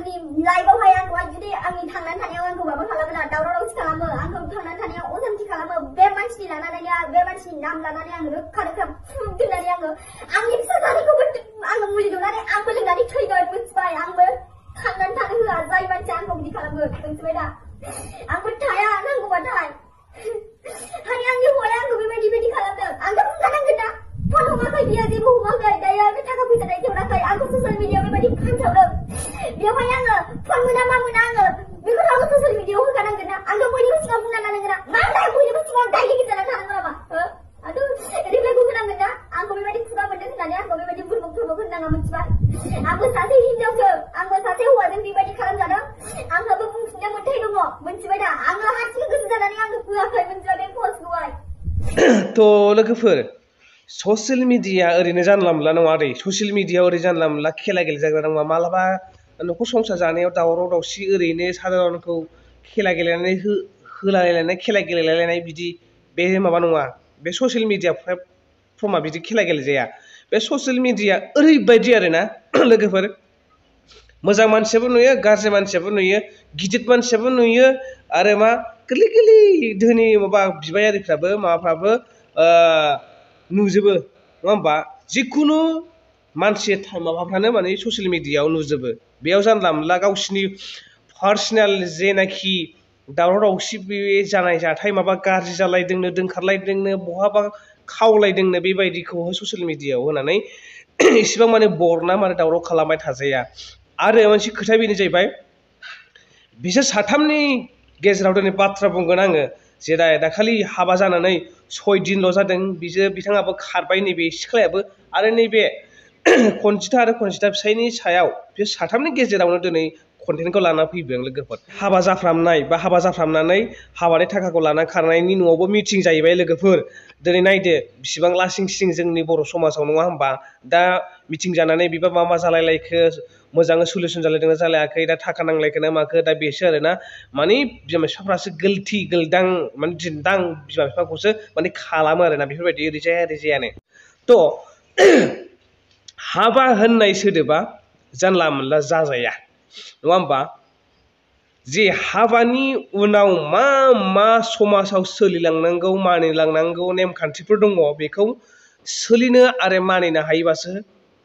आंनि लाइफआवहाय आंखौ जुदि आंनि थांनानै थानायाव आंखौ माबा खालामो दावराव दावसि खालामो आंखौ थांनानै थानायाव असान्थि खालामो बे मानसिनि लानानै बे मानसिनि नाम लानानै आं रोखा रोखा प्रुफ दोननानै आंनि फिसा जानायखौबो आङो मुलि दौनानै आंबो लोंनानै थैगोन मिथिबाय आंबो थांनानै थानो होआ जाय मानसिया आंखौ बिदि खालामगोन मिथिबाय दा आंबो थाया नांगौबाथाय हानि आंनि हौवाया आंखौ बेबायदि खालामदों आंथ' बुंखानांगोन ना फन हमाखै बियो जेबो हमाखै दायो बे थाखा फैसा दैथायहराखै आंखौ ससियेल मिडियायाव बेबायदि फानसावदों बेवहाय आङो फन मोना मा मोना आङो बेखौथ' आङो ससियेल मिडियायाव होखानांगोन ना आंथ' बयनिबो सिगाङाव बुंना लानांगोन ना मा होननाय बयनिबो सिगाङाव दायनिगिरि जाना थानांगौ नामा आंथ' रिप्लाइखौ होनांगोन ना आंखौ बेबायदि खुगा मोनदों होननानै आंखौ बेबायदि बुरबक होननाङा मिथिबाय आंबो सासे हिनजावसो आंबो सासे हौवाजों बेबायदि खालामजादों आंहाबो बुंफिननो मोन्थाय दङ मोनथिबाय दा आङो हारसिं गोसो जानानै आंखौ होआखै मोनथिबाय बे पस्टखौहाय थ' लोगोफोर ससियेल मिडिया ओरैनो जानला मोनला नङा दै ससियेल मिडियायाव ओरै जानला मोनला खेला गेलेजाग्रा नङा मालाबा न'खर संसार जानायाव दावराव दावसि ओरैनो साधारनखौ खेला गेलेनानै होलायलायनाय खेला गेलेलायनाय बिदि बे माबा नङा बे ससियेल मिडिया प्लेटफर्मा बिदि खेला गेलेजाया बे ससियेल मिडिया ओरैबायदि आरोना लोगोफोर मोजां मानसियाबो नुयो गाज्रि मानसियाबो नुयो गिदिर मानसियाबो नुयो आरो मा गोरलै गोरलै धोनि माबा बिबायारिफ्राबो माबाफ्राबो नुजोबो नङा होमबा जिखुनु मानसि माबाफ्रानो माने ससियेल मिडियायाव नुजोबो बेयाव जानला मोनला गावसिनि पार्सनेल जेनाखि दावराव दावसि बे जानाय जाथाय माबा गाज्रि जालायदोंनो दोनखारलायदोंनो बहाबा खावलायदोंनो बेबायदिखौहाय ससियेल मिडियायाव होनानै इसेबां माने बरना माने दावराव खालामबाय थाजाया आरो मोनसे खोथा बेनो जाहैबाय बिसोर साथामनि गेजेराव दिनै बाथ्रा बुंगोन आङो जेरै दाखालि हाबा जानानै 6 दिनल' जादों बिथाङाबो खारबाय नैबे सिख्लायाबो आरो नैबे खनजिथा आरो खनजिथा फिसायनि सायाव बे साथामनि गेजेरावनो दिनै कन्टेन्टखौ लाना फैदों लोगोफोर हाबा जाफ्रामनाय बा हाबा जाफ्रामनानै हाबानि थाखाखौ लाना खारनायनि न'आवबो मिटिं जाहैबाय लोगोफोर दिनै नायदो बिसिबां लासिं सिं जोंनि बर' समाजाव नङा होमबा दा मिटिं जानानै बिबा मा जालायलायखो मोजाङै सलिउसन जालायदोंना जालायाखै दा थाखा नांलायखो ना माखो दा बेसो आरोना माने बिमा बिफाफ्रासो गलथि गलदां माने दिन्दां बिमा बिफाखौसो माने खालामो आरोना बेफोरबायदि ओरैजायानो थ' हाबा होननाय सोदोबा जानला मोनला जाजाया नङा होमबा जे हाबानि उनाव मा समाजाव सोलिलांनांगौ मानिलांनांगौ नेमखान्थिफोर दङ बेखौ सोलिनो आरो मानिनो हायोबासो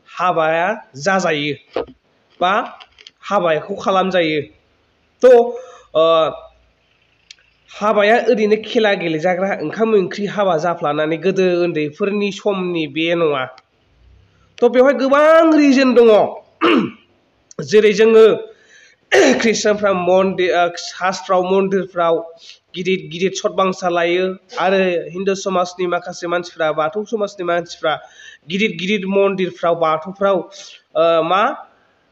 हाबाया जाजायो बा हाबाखौ खालामजायो थ' हाबाया ओरैनो खेला गेलेजाग्रा ओंखाम ओंख्रि हाबा जाफ्लानानै गोदो उन्दैफोरनि समनि बे नङा थ' बेवहाय गोबां रिजन दङ जेरै जोङो ख्रिस्टानफ्रा शास्त्रआव मन्दिरफ्राव गिदिर गिदिर सतबांसा लायो आरो हिन्दु समाजनि माखासे मानसिफ्रा बाथौ समाजनि मानसिफ्रा गिदिर गिदिर मन्दिरफ्राव बाथौफ्राव मा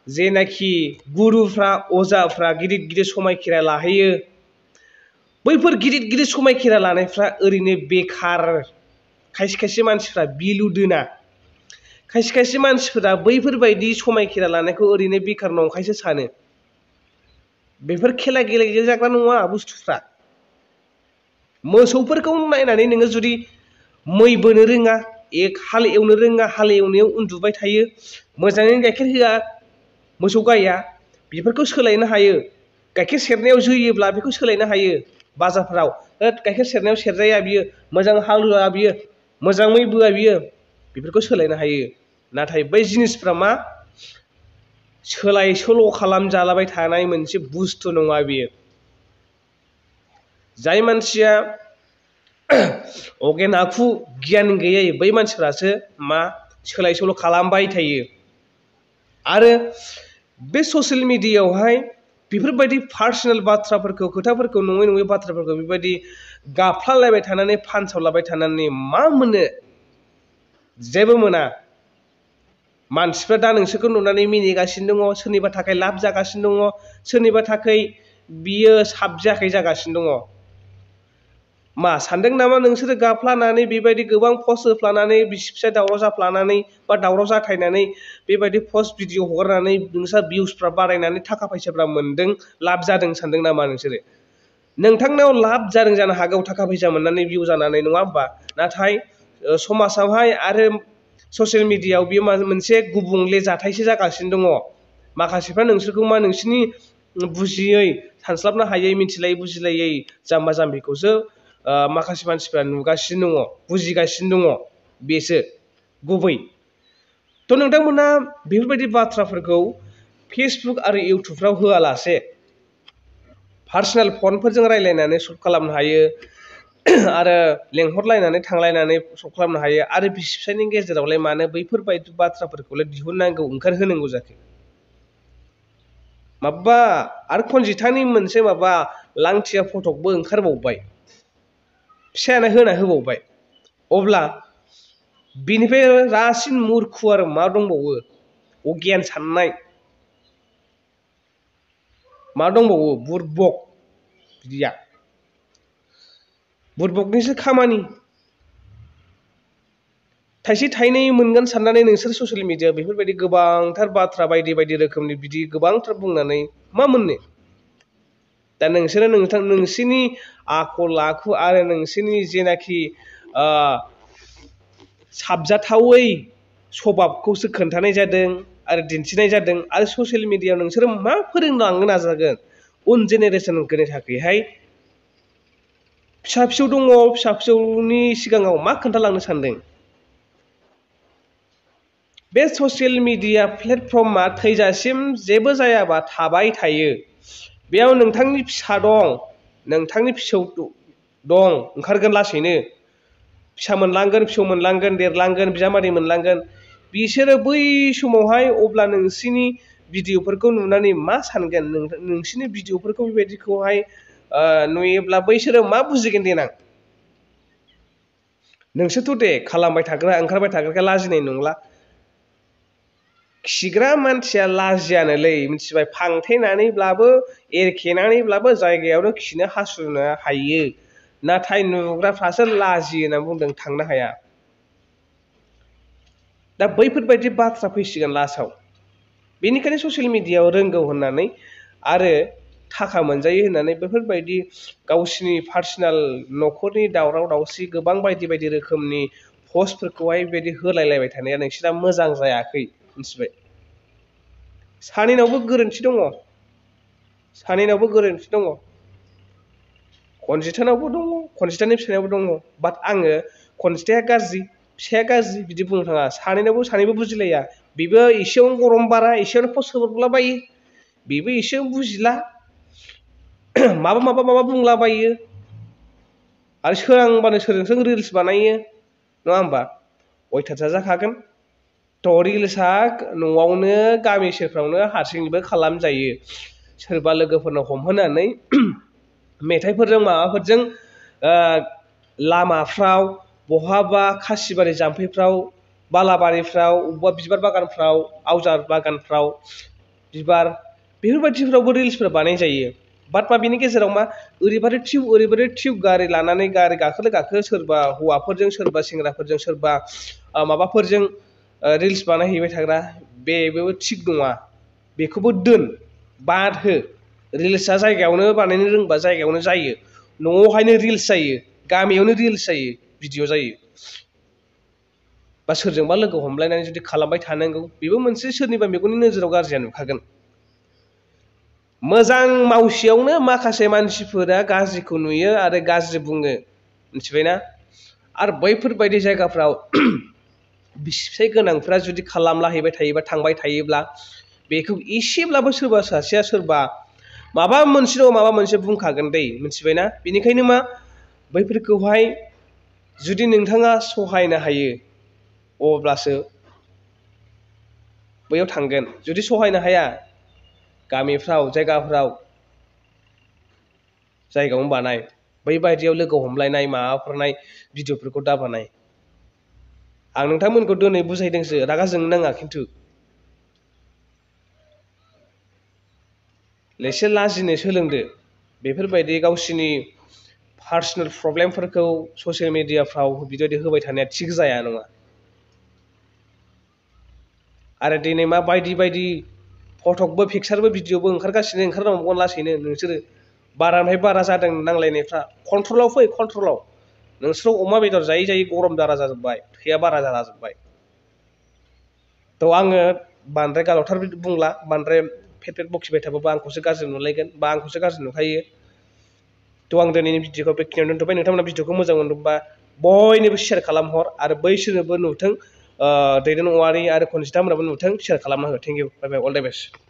जेनाखि गुरुफ्रा अजाफ्रा गिदिर गिदिर समायखिरा लाहैयो बैफोर गिदिर गिदिर समायखिरा लानायफ्रा ओरैनो बेखार खायसे खायसे मानसिफ्रा बिलु दोना खायसे खायसे मानसिफोरा बैफोरबायदि समायखिरा लानायखौ ओरैनो बेखार नंखायसो सानो बेफोर खेला गेलेजाग्रा नङा बुस्थुफ्रा मोसौफोरखौ नायनानै नोङो जुदि मै बोनो रोङा हाल एवनो रोङा हाल एवनायाव उन्दुबाय थायो मोजाङै गाइखेर होआ मोसौ गाया बेफोरखौ सोलायनो हायो गाइखेर सेरनायाव जोयोब्ला बेखौ सोलायनो हायो बाजारफोराव गाइखेर सेरनायाव सेरजाया बियो मोजां हाल होआ बियो मोजां मै बोआ बियो बेफोरखौ सोलायनो हायो नाथाय बै जिनिसफ्रा मा सोलाय सोल' खालामजालाबाय थानाय मोनसे बुस्थु नङा बियो जाय मानसिया अगेन आखु गियान गैयै बै मानसिफ्रासो मा सोलाय सोल' खालामबाय थायो आरो बे ससियेल मिडियायावहाय बेफोरबायदि पार्सनेल बाथ्राफोरखौ खोथाफोरखौ नङै बाथ्राफोरखौ बेबायदि गाफ्लालायबाय थानानै फानसावलाबाय थानानै मा मोनो जेबो मोना मानसिफ्रा दा नोंसोरखौ नुनानै मिनिगासिनो दङ सोरनिबा थाखाय लाब जागासिनो दङ सोरनिबा थाखाय बियो साबजायाखै जागासिनो दङ मा सानदों नामा नोंसोरो गाफ्लानानै बेबायदि गोबां पस्ट होफ्लानानै बिसि फिसाय दावराव जाफ्लानानै बा दावराव जाथायनानै बेबायदि पस्ट भिडिअ हगारनानै नोंस्रा भिउसफ्रा बारायनानै थाखा फैसाफ्रा मोनदों लाब जादों सानदों नामा नोंसोरो नोंथांनाव लाब जादों जानो हागौ थाखा फैसा मोननानै भिउ जानानै नङा होमबा नाथाय समाजावहाय आरो ससियेल मिडियायाव बेयो मोनसे गुबुंले जाथायसो जागासिनो दङ माखासेफ्रा नोंसोरखौ मा नोंसिनि बुजियै सानस्लाबनो हायै मिथिलायै बुजिलायै जाम्बा जाम्बिखौसो माखासे मानसिफ्रा नुगासिनो दङ बुजिगासिनो दङ बेसो गुबै थ' नोंथांमोना बेफोरबायदि बाथ्राफोरखौ फेसबुक आरो इउटुबफ्राव होआलासे पार्सनेल फनफोरजों रायलायनानै सल्भ खालामनो हायो आरो लेंहरलायनानै थांलायनानै सल्भ खालामनो हायो आरो बिसि फिसायनि गेजेरावलाय मानो बैफोरबायदि बाथ्राफोरखौलाय दिहुननांगौ ओंखारहोनांगौ जाखो माबा आरो खनजिथानि मोनसे माबा लांथिया फटकबो ओंखारबावबाय फिसायानो होना होबावबाय अब्ला बिनिफ्राय रासिन मुरखु आरो मा दंबावो अगियान साननाय मा दंबावो बुरबक बिदिया बुरबकनिसो खामानि थाइसे थाइनै मोनगोन साननानै नोंसोर ससियेल मिडिया बेफोरबायदि गोबांथार बाथ्रा बायदि बायदि रोखोमनि बिदि गोबांथार बुंनानै मा मोननो दा नोंसोरो नोंसिनि आखल आखु आरो नोंसिनि जेनाखि साबजाथावै सभाबखौसो खोन्थानाय जादों आरो दिन्थिनाय जादों आरो ससियेल मिडियायाव नोंसोरो मा फोरोंलांनो नाजागोन उन जेनेरेसननि थाखायहाय फिसा फिसौ दङ फिसा फिसौनि सिगाङाव मा खोन्थालांनो सानदों बे ससियेल मिडिया प्लेटफर्मा थैजासिम जेबो जायाबा थाबाय थायो बेयाव नोंथांनि फिसा दं नोंथांनि फिसौ दं ओंखारगोन लासैनो फिसा मोनलांगोन फिसौ मोनलांगोन देरलांगोन बिजामादै मोनलांगोन बिसोरो बै समावहाय अब्ला नोंसिनि भिडिअफोरखौ नुनानै मा सानगोन नोंसिनि भिडिअफोरखौ बेबायदिखौहाय नुयोब्ला बैसोरो मा बुजिगोन देनां नोंसोरथ' दे खालामबाय थाग्रा ओंखारबाय थाग्राया लाजिनाय नंला खिग्रा मानसिया लाजियानोलै मिथिबाय फांथेनानैब्लाबो एरखेनानैब्लाबो जायगायावनो खिनो हासुनो हायो नाथाय नुग्राफ्रासो लाजियो होननानै बुंदों थांनो हाया दा बैफोरबायदि बाथ्रा फैसिगोन लास्टआव बेनिखायनो ससियेल मिडियायाव रोंगौ होननानै आरो थाखा मोनजायो होननानै बेफोरबायदि गावसिनि पार्सनेल न'खरनि दावराव दावसि गोबां बायदि बायदि रोखोमनि पस्टफोरखौहाय बेबायदि होलायलायबाय थानाया नोंसिना मोजां जायाखै मिथिबाय सानैनावबो गोरोन्थि दङ खनजिथानावबो दङ खनजिथानि फिसानावबो दङ बाट आङो खनजिथाया गाज्रि फिसाया गाज्रि बिदि बुंनो थाङा सानैबो बुजिलाया बेबो एसेयावनो गरम बारा एसेयावनो पस्ट होब्रबलाबायो बेबो एसेयावनो बुजिला माबा बुंलाबायो आरो सोरांबानो सोरजोंसो रिल्स बानायो नङा होमबा अयथासार जाखागोन थ' रिल्सआ न'आवनो गामि सेरफ्रावनो हारसिंबो खालामजायो सोरबा लोगोफोरनाव हमहोनानै मेथाइफोरजों माबाफोरजों लामाफ्राव बहाबा खासिबारि जाम्फैफ्राव बालाबारिफ्राव बबेबा बिबार बागानफ्राव आवजार बागानफ्राव बिबार बेफोरबायदिफ्रावबो रिल्सफोर बानाय जायो बाट मा बिनि गेजेराव मा ओरैबायदि टिउब गारि लानानै गारि गाखो सोरबा हौवाफोरजों सोरबा सेंग्राफोरजों सोरबा माबाफोरजों रिल्स बानायहैबाय थाग्रा बेबो थिग नङा बेखौबो दोन बाद हो रिल्सआ जायगायावनो बानायनो रोंबा जायगायावनो जायो न'आवहायनो रिल्स जायो गामियावनो रिल्स जायो भिडिअ जायो बा सोरजोंबा लोगो हमलायनानै जुदि खालामबाय थानांगौ बेबो मोनसे सोरनिबा मेगननि नोजोराव गाज्रिया नुखागोन मोजां मावसेयावनो माखासे मानसिफोरा गाज्रिखौ नुयो आरो गाज्रि बुङो मिथिबायना आरो बैफोरबायदि जायगाफ्राव बिसि फिसाय गोनांफ्रा जुदि खालामला हैबाय थायोबा थांबाय थायोब्ला बेखौ एसेब्लाबो सोरबा सासेया सोरबा माबा मोनसे नङा माबा मोनसे बुंखागोन दै मिथिबायना बेनिखायनो मा बैफोरखौहाय जुदि नोंथाङा सहायनो हायो अब्लासो बैयाव थांगोन जुदि सहायनो हाया गामिफ्राव जायगायावनो बानाय बैबायदियाव लोगो हमलायनाय माबाफोरनाय भिडिअफोरखौ दाबानाय आं नोंथांमोनखौ दिनै बुजायदोंसो रागा जोंनो नाङा खिन्थु एसे लाजिनो सोलोंदो बेफोरबायदि गावसिनि पार्सनेल प्रब्लेमफोरखौ ससियेल मिडियाफ्राव बिदि होबाय थानाया थिग जाया नङा आरो दिनै मा बायदि बायदि फटकबो पिक्सारबो भिडिअबो ओंखारनांगौगोन लासैनो नोंसोरो बारानिफ्राय बारा जादों नांलायनायफ्रा कन्ट्रलाव फै कन्ट्रलाव नोंसोर अमा बेदर जायै जायै गरम बारा जाजोब्बाय थैया बारा जाजोब्बाय थ' आङो बांद्राय गालावथार बुंला बांद्राय फेट बखिबाय थाबाबो आंखौसो गाज्रि नुलायगोन बा आंखौसो गाज्रि नुखायो थ' आं दिनैनि भिडिअखौ बेखिनियावनो दोनथ'बाय नोंथांमोना भिडिअखौ मोजां मोनदोंबा बयनोबो शेयार खालामहर आरो बैसोरनोबो नुथों दैदेन औवारि आरो खनजिथा मोनाबो नुथों शेयार खालामना हो thank you bye bye all the best